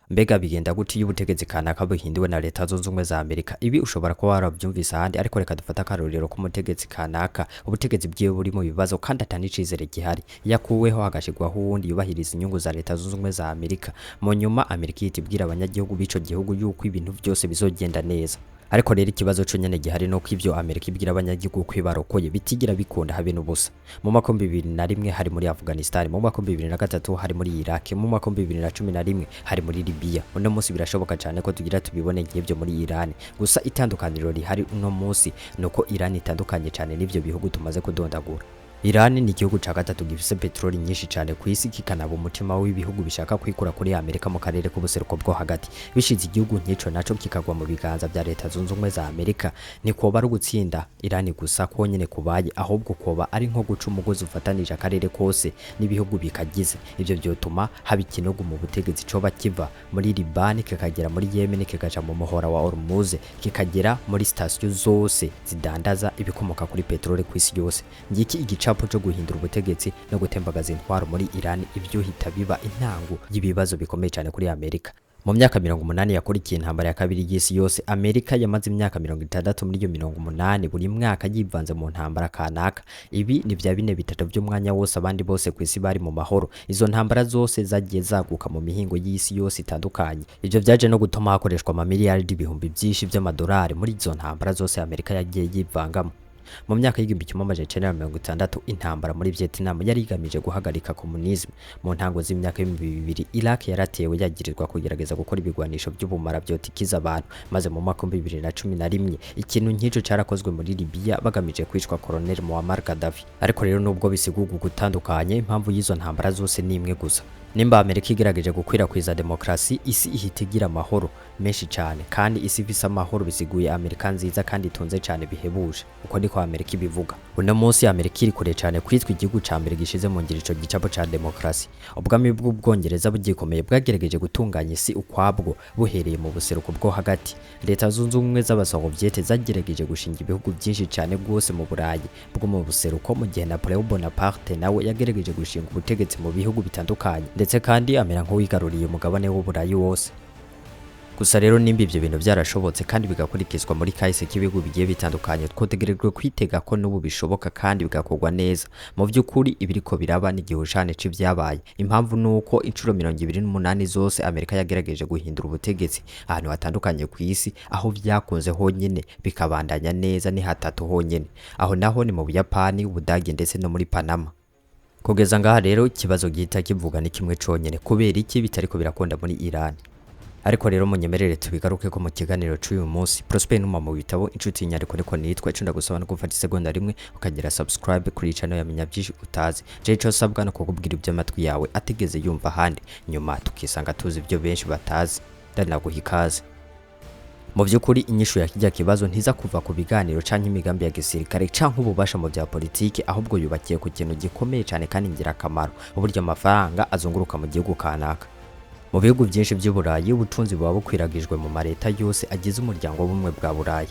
Mbega bigenda gute iyo ubutegetsi kanaka buhinduwe na Leta Zunze Ubumwe za Amerika? Ibi ushobora kuba warabyumvise ahandi, ariko reka dufate akarorero k'umutegetsi kanaka ubutegetsi bwiwe buri mu bibazo kandi ata n'icizere gihari. Iyo akuweho hagashirwaho uwundi yubahiriza inyungu za Leta Zunze Ubumwe za Amerika, mu nyuma Amerika ihita ibwira abanyagihugu b'ico gihugu yuko ibintu byose bizogenda neza. Ariko rero ikibazo co nyene gihari nuko ivyo Amerika ibwira abanyagihugu ko ibarokoye bitigira bikunda habe n'ubusa. Mu mwaka 2001 hari muri Afghanistan, mu mwaka 2003 hari muri Iraq, mu mwaka 2011 hari muri Libya. Uno munsi birashoboka cyane ko tugira tubibone nk'ivyo muri Iran. Gusa itandukaniro rihari uno munsi nuko Iran itandukanye cyane n'ivyo bihugu tumaze kudondagura. Iran ni igihugu ca gatatu gifise peteroli nyinshi cyane ku isi, kikanaba umutima w'ibihugu bishaka kwikura kuri Amerika mu karere k'ubuseruko bwo hagati. Bishize igihugu nk'ico naco kikagwa mu biganza vya Leta Zunze Ubumwe za Amerika, ni kwoba ari ugutsinda Iran gusa konyene kubaye, ahubwo kwoba ari nko guca umugozi ufatanije akarere kose n'ibihugu bikagize. Ivyo vyotuma haba ikinogo mu butegetsi coba kiva muri Liban kikagera muri Yemen, kikaja mu muhora wa Hormuz, kikagera muri sitasiyo zose zidandaza ibikomoka kuri peteroli ku isi yose. Ngiki igicapo cyo guhindura ubutegetsi no gutembagaza intwaro muri Iran, ibyo hita biba intango y'ibibazo bikomeye cyane kuri Amerika. Mu myaka 80 yakurikiye intambara ya kabiri y'isi yose, Amerika yamaze imyaka 60 muri iyo 80 buri mwaka yivanze mu ntambara kanaka. Ibi ni vya bine bitatu by'umwanya wose abandi bose ku isi bari mu mahoro. Izo ntambara zose zagiye zaguka mu mihingo y'isi yose itandukanye. Ivyo vyaje no gutuma hakoreshwa amamiliyaridi ibihumbi byinshi by'amadolari muri izo ntambara zose Amerika yagiye yivangamo. Mu myaka y'1960 intambara muri Vietnam yari igamije guhagarika komunisme. Mu ntango z'imyaka 2000 Iraq yaratewe yagirizwa kugerageza gukora ibigwanisho by'ubumara byotikiza abantu, maze mu mwaka 2011 ikintu nk'ico carakozwe muri Libya bagamije kwicwa Colonel Muammar Gaddafi. Ariko rero nubwo bisigurwa gutandukanye, impamvu y'izo ntambara zose ni imwe gusa. Nimba Amerika igerageje gukwirakwiza demokrasi, isi ihita igira amahoro menshi cyane, kandi isi ifise amahoro bisiguye Amerika nziza kandi itunze cyane bihebuje. Uko niko Amerika ibivuga. Uno munsi Amerika iri kure cyane kwitwa igihugu ca mbere gishize mu ngiro ico gicapo ca demokrasi. Ubwami bw'Ubwongereza bugikomeye bwagerageje gutunganya isi ukwabwo buhereye mu buseruko bwo hagati. Leta Zunze Ubumwe z'Abasoviete zagerageje gushinga ibihugu byinshi cyane rwose mu Burayi bwo mu buseruko, mu gihe Napoleon Bonaparte nawe yagerageje gushinga ubutegetsi mu bihugu bitandukanye, ndetse kandi amera nk'uwigaruriye umugabane w'Uburayi wose. Gusa rero nimba ivyo bintu byarashobotse kandi bigakurikizwa muri kahise k'ibihugu bigiye bitandukanye, twotegerejwe kwitega ko n'ubu bishoboka kandi bigakorwa neza. Mu by'ukuri ibiriko biraba ni igihushane c'ivyabaye. Impamvu nuko inshuro 28 zose Amerika yagerageje guhindura ubutegetsi ahantu hatandukanye ku isi, aho vyakunze honyene bikabandanya neza ni hatatu honyene. Aho naho ni mu Buyapani, Ubudage ndetse no muri Panama. Kugeza ngaha rero ikibazo gihita kivuga ni kimwe conyene: kubera iki bitariko birakunda muri Iran? Ariko rero munyemerere tubigaruke ko mu kiganiro c'uyu munsi. Prosper Numa mu bitabo, inshuti y'inyandiko niko nitwa. Ico ndagusaba no gufata isegonda rimwe ukagira subscribe kuri channel ya Menya Byinshi Utazi. Je ico sabwa no kukubwira ibyo amatwi yawe atigeze yumva ahandi, nyuma tukisanga tuzi ibyo benshi batazi. Ndanaguha ikaze. Mu by'ukuri inyishu ya kijya kibazo ntiza kuva ku biganiro canke imigambi ya gisirikare canke ububasha mu bya politiki, ahubwo yubakiye ku kintu gikomeye cyane kandi ingirakamaro: uburyo amafaranga azunguruka mu gihugu kanaka. Mu bihugu byinshi by'Uburayi ubutunzi buba bukwiragijwe mu mareta yose agize Umuryango w'Ubumwe bwa Burayi.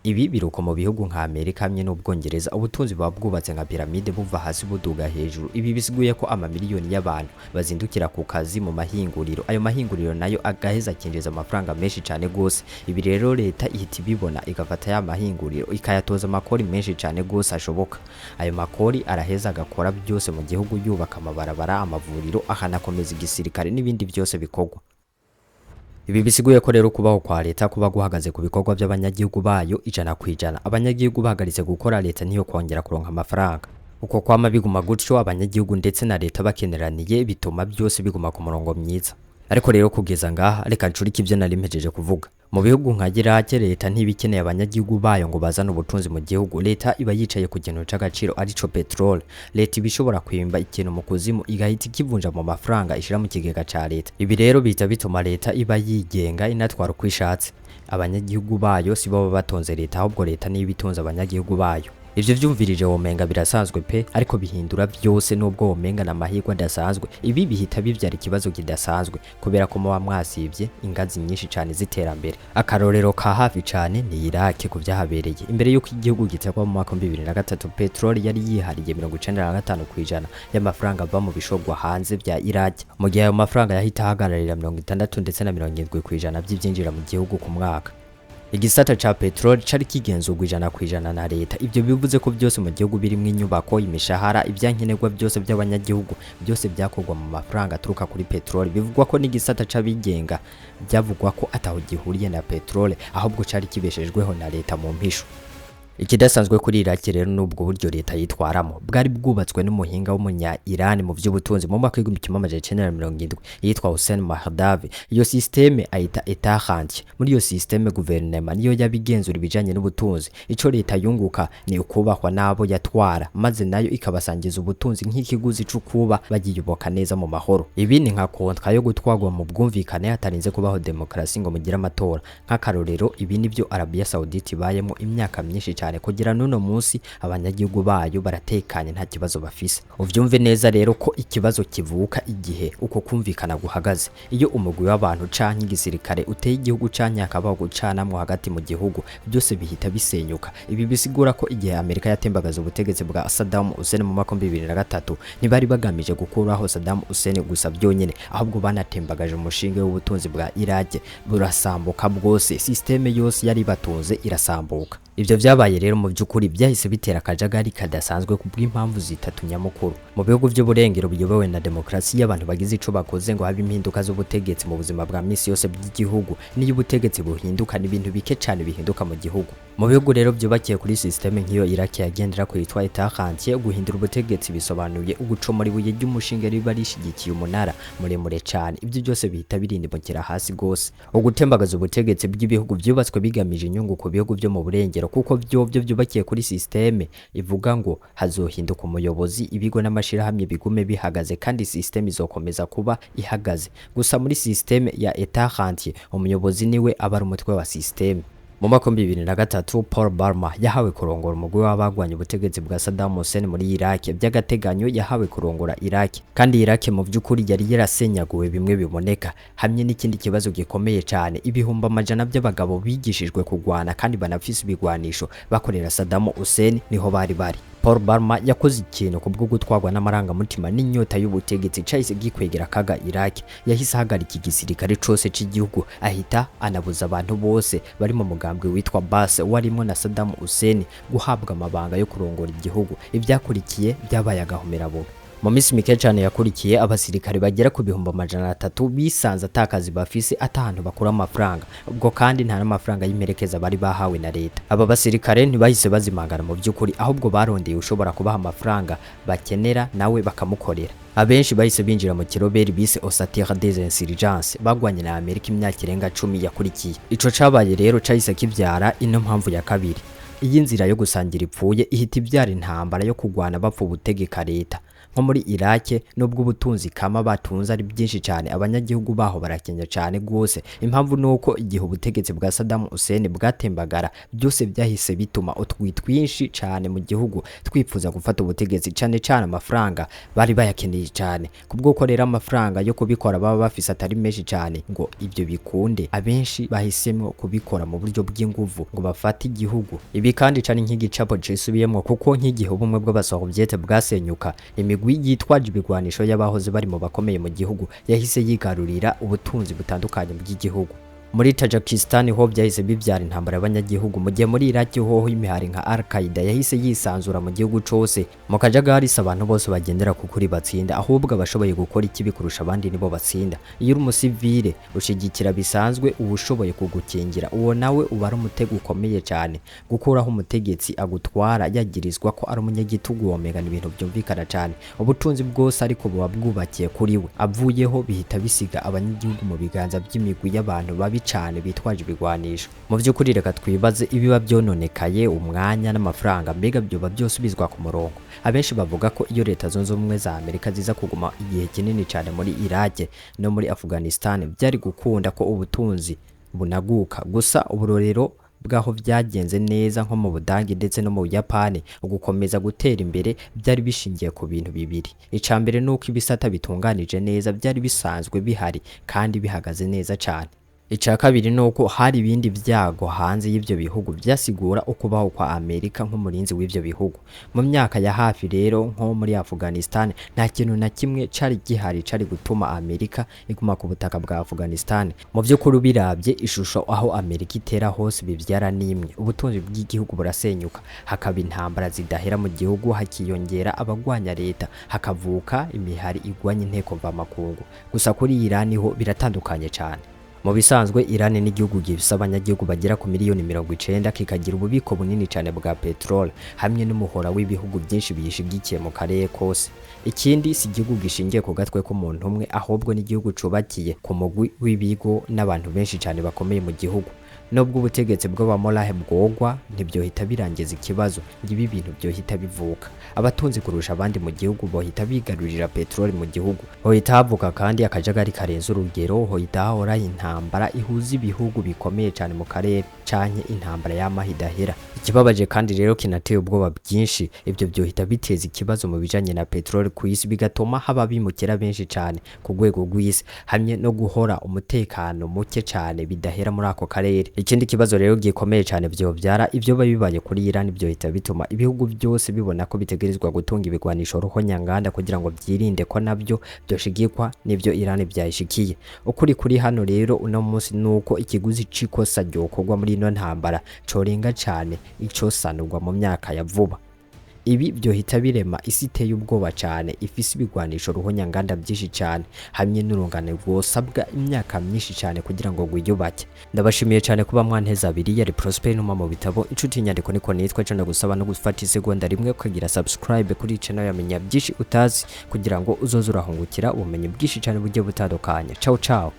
Ibi biruko mu bihugu nka Amerika hamwe n'Ubwongereza ubutunzi buba bwubatse nka piramide, buva hasi buduga hejuru. Ibi bisiguye ko amamiliyoni y'abantu bazindukira ku kazi mu mahinguriro, ayo mahinguriro nayo agaheza akinjiza amafaranga menshi cyane gose. Ibi rero leta ihita ibibona, igafata ya mahinguriro ikayatoza amakori menshi cyane gose ashoboka. Ayo makori araheza agakora byose mu gihugu, yubaka amabarabara, amavuriro, akanakomeza igisirikare n'ibindi byose bikorwa. Ibi bisiguye ko rero kubaho kwa leta kuba guhagaze ku bikorwa by'abanyagihugu bayo 100%. Abanyagihugu bahagaritse gukora, leta niyo kongera kuronka amafaranga. Uko kwama biguma gutyo, abanyagihugu ndetse na leta bakeneraniye, bituma byose biguma ku murongo mwiza. Ariko rero kugeza ngaha reka ncurike ibyo nari mpejeje kuvuga. Mu bihugu nka Irake leta ntibikeneye abanyagihugu bayo ngo bazane ubutunzi mu gihugu. Leta iba yicaye ku kintu c'agaciro arico petrol. Leta iba ishobora kwimba ikintu mu kuzimu igahita ikivunja mu mafaranga ishira mu kigega ca leta. Ibi rero bihita bituma leta iba yigenga, inatwara uko ishatse. Abanyagihugu bayo si bo baba batonze leta, ahubwo leta niyo iba itunze abanyagihugu bayo. Ivyo vyumvirije womenga birasanzwe pe, ariko bihindura vyose nubwo womenga na mahirwe adasanzwe. Ibi bihita bivyara ikibazo kidasanzwe kubera ko muba mwasivye ingazi nyinshi cane z'iterambere. Akarorero ka hafi cane ni Iraq ku vyahabereye. Imbere y'uko igihugu gitegwa mu mwaka wa 2003, petroli yari yihariye 95% y'amafaranga ava mu bishogwa hanze vya Iraq, mu gihe ayo mafaranga yahita ahagararira 60 ndetse na 70% vy'ivyinjira mu gihugu ku mwaka. Igisata ca petroli cari kigenzurwa 100% na leta. Ivyo bivuze ko byose mu gihugu birimwo inyubako, imishahara, ivyankenerwa byose by'abanyagihugu byose byakorwa mu mafaranga aturuka kuri petroli. Bivugwa ko n'igisata c'abigenga byavugwa ko ataho gihuriye na petroli, ahubwo cari kibeshejweho na leta mu mpisho. Ikidasanzwe kuri Iraq rero n'ubwo buryo leta yitwaramo bwari bwubatswe n'umuhinga w'umunya Iran mu vy'ubutunzi mu mwaka w'1970 yitwa Hossein Mahdavi. Iyo système ayita Etat rentier. Muri iyo système guverinoma niyo yabigenzura ibijanye n'ubutunzi. Ico leta yunguka ni ukubahwa n'abo yatwara, maze nayo ikabasangiza ubutunzi nk'ikiguzi c'ukuba bagiyoboka neza mu mahoro. Ibi ni nka kontra yo gutwarwa mu bwumvikane hatarinze kubaho demokarasi ngo mugire amatora. Nk'akarorero, ibi nivyo Arabia Saudite ibayemo imyaka myinshi cyane, kugira n'uno munsi abanyagihugu bayo baratekanye nta kibazo bafise. Uvyumve neza rero ko ikibazo kivuka igihe uko kumvikana guhagaze. Iyo umugwi w'abantu canke igisirikare uteye igihugu canke hakabaho gucanamwo hagati mu gihugu, byose bihita bisenyuka. Ibi bisigura ko igihe Amerika yatembagaza ubutegetsi bwa Saddam Hussein mu mwaka wa 2003, ntibari bagamije gukuraho Saddam Hussein gusa byonyene, ahubwo banatembagaje umushinge w'ubutunzi bwa Iraq burasambuka bwose. Systeme yose yari batunze irasambuka. Ivyo vyabaye rero mu by'ukuri byahise bitera akajagari kadasanzwe ku bw'impamvu zitatu nyamukuru. Mu bihugu by'uburengero biyobowe na demokarasi, abantu bagize ico bakoze ngo habe impinduka z'ubutegetsi mu buzima bwa misi yose bw'igihugu, niyo ubutegetsi buhinduka n'ibintu bike cane bihinduka mu gihugu. Mu bihugu rero byubakiye kuri systeme nk'iyo Iraq yagendera ku yitwa Etat rentier, guhindura ubutegetsi bisobanuye ugucomora ibuye ry'umushinge riba rishigikiye umunara muremure cane. Ibyo byose bihita birindimukira hasi gose. Ugutembagaza ubutegetsi bw'ibihugu byubatswe bigamije inyungu ku bihugu byo mu burengero, kuko vyovyo byubakiye kuri systeme ivuga ngo hazohinduka umuyobozi, ibigo n'amashirahamwe bigume bihagaze kandi systeme izokomeza kuba ihagaze. Gusa muri systeme ya Etat rentier, umuyobozi niwe aba ari umutwe wa systeme. Mu mwaka wa 2003, Paul Barma yahawe kurongora umugwi w'abagwanya ubutegetsi bwa Saddam Hussein muri Iraq. By'agateganyo yahawe kurongora Iraq, kandi Iraq mu by'ukuri yari yarasenyaguwe bimwe biboneka. Hamwe n'ikindi kibazo gikomeye cyane, ibihumbi amajana by'abagabo bigishijwe kugwana kandi banafise ibigwanisho bakorera Saddam Hussein niho bari bari. Paul Barma yakoze ikintu kubwo gutwarwa n'amarangamutima n'inyota y'ubutegetsi cahise gikwegera kaga Iraq. Yahise ahagarika igisirikare cose c'igihugu, ahita anabuza abantu bose bari mu mugambwe witwa Baas warimo na Saddam Hussein guhabwa amabanga yo kurongora igihugu. Ivyakurikiye byabaye agahomerabunwa. Mu minsi mike cyane yakurikiye, abasirikare bagera ku 300,000 bisanze atakazi bafise, atahantu bakura amafaranga, ubwo kandi nta n'amafaranga y'imperekeza bari bahawe na leta. Aba basirikare ntibahise bazimangana mu by'ukuri, ahubwo barondeye ushobora kubaha amafaranga bakenera nawe bakamukorera. Abenshi bahise binjira mu kiroberi bise Osatire des Insurgences, bagwanye na Amerika imyaka irenga 10 yakurikiye. Ico cabaye rero cahise kivyara ino mpamvu ya kabiri. Iyi nzira yo gusangira ipfuye ihita ivyara intambara yo kugwana bapfa ubutegeka leta. Nko muri Iraq, nubwo ubutunzi kama batunze ari byinshi cyane, abanyagihugu baho barakenya cyane gose. Impamvu nuko igihe ubutegetsi bwa Saddam Hussein bwatembagara, byose byahise bituma utwi twinshi cyane mu gihugu twifuza gufata ubutegetsi, cyane cyane amafaranga bari bayakeneye cyane. Kubwo ko rero amafaranga yo kubikora baba bafise atari menshi cyane ngo ibyo bikunde, abenshi bahisemo kubikora mu buryo bw'inguvu ngo bafate igihugu. Ibi kandi cyane nk'igicapo cisubiyemwo, kuko nk'igihe ubumwe bw'abasoviete bwasenyuka, imigwi yitwaje ibigwanisho y'abahoze bari mu bakomeye mu gihugu yahise yigarurira ubutunzi butandukanye bw'igihugu. Muri Tajikistan ho byahise bibyara intambara y'abanyagihugu, mu gihe muri Iraq hoho imihari nka Al-Qaeda yahise yisanzura mu gihugu cose. Mu kajagari si abantu bose bagendera ku kuri batsinda, ahubwo abashoboye gukora ikibi kurusha abandi nibo batsinda. Iyo uri umusivile ushigikira bisanzwe uba ushoboye kugukingira, uwo nawe uba ari umutego ukomeye cyane. Gukuraho umutegetsi agutwara yagirizwa ko ari umunyagitugu womega ibintu byumvikana cyane. Ubutunzi bwose ariko buba bwubakiye kuri we, avuyeho bihita bisiga abanyagihugu mu biganza by'imigwi y'abantu babi cyane bitwaje ibigwanisho. Mu by'ukuri reka twibaze ibiba byononekaye, umwanya n'amafaranga, mbega byoba byosubizwa ku murongo. Abenshi bavuga ko iyo leta zunze ubumwe za Amerika ziza kuguma igihe kinini cyane muri Iraq no muri Afghanistan, byari gukunda ko ubutunzi bunaguka. Gusa uburorero bw'aho vyagenze neza nko mu Budangi ndetse no mu Buyapani, ugukomeza gutera imbere byari bishingiye ku bintu bibiri. Ica mbere nuko ibisata bitunganije neza byari bisanzwe bihari kandi bihagaze neza cane. Ica kabiri nuko hari ibindi vyago hanze y'ivyo bihugu vyasigura ukubaho kwa Amerika nk'umurinzi w'ivyo bihugu. Mu myaka ya hafi rero nko muri Afghanistan, nta kintu na kimwe cari gihari cari gutuma Amerika iguma ku butaka bwa Afghanistan. Mu vy'ukuri ubiravye, ishusho aho Amerika itera hose bivyara n'imwe: ubutunzi bw'igihugu burasenyuka, hakaba intambara zidahera mu gihugu, hakiyongera abagwanya leta, hakavuka imihari igwanya inteko mvamakungu. Gusa kuri Iran ho biratandukanye cane. Mu bisanzwe Iran ni igihugu gifise abanyagihugu bagera ku miliyoni 90, kikagira ububiko bunini cyane bwa peteroli hamwe n'umuhora w'ibihugu byinshi biyishigikiye mu karere kose. Ikindi, si igihugu gishingiye ku gatwe k'umuntu umwe, ahubwo n'igihugu cubakiye ku mugwi w'ibigo n'abantu benshi cyane bakomeye mu gihugu. Nubwo ubutegetsi bw'abamolahe bwogwa, ntibyohita birangiza ikibazo. Ngibi ibintu byohita bivuka: abatunzi kurusha abandi mu gihugu bohita bigarurira peteroli mu gihugu, hohita havuka kandi akajagari karenze urugero, hohita hahora intambara ihuza ibihugu bikomeye cyane mu karere, canke intambara y'amaho idahera. Ikibabaje kandi rero kinateye ubwoba bwinshi, ibyo byohita biteza ikibazo mu bijanye na peteroli ku isi, bigatuma haba abimukira benshi cyane ku rwego rw'isi, hamwe no guhora umutekano muke cyane bidahera muri ako karere. Ikindi kibazo rero gikomeye cyane vyovyara ivyo bibaye kuri Iran, byohita bituma ibihugu byose bibona ko bitegerezwa gutunga ibigwanisho ruhonyanganda kugira ngo vyirinde ko navyo vyoshigikwa n'ivyo Iran vyayishikiye. Ukuri kuri hano rero uno munsi nuko ikiguzi c'ikosa ryokorwa muri ino ntambara corenga cane icosanurwa mu myaka ya vuba. Ibi byohita birema isi iteye ubwoba cyane, ifise ibigwanisho ruhonyanganda byinshi cyane, hamwe n'urungano rwosabwa imyaka myinshi cyane kugira ngo rwiyubake. Ndabashimiye cyane kuba mwanteza abiri. Yari Prosper Ntuma mu bitabo, inshuti inyandiko niko nitwa. Cyane gusaba no gufata isegonda rimwe ukagira subscribe kuri channel ya Menya Byinshi Utazi, kugira ngo uzoze urahungukira ubumenyi bwinshi cyane bugiye butandukanye. Ciao ciao.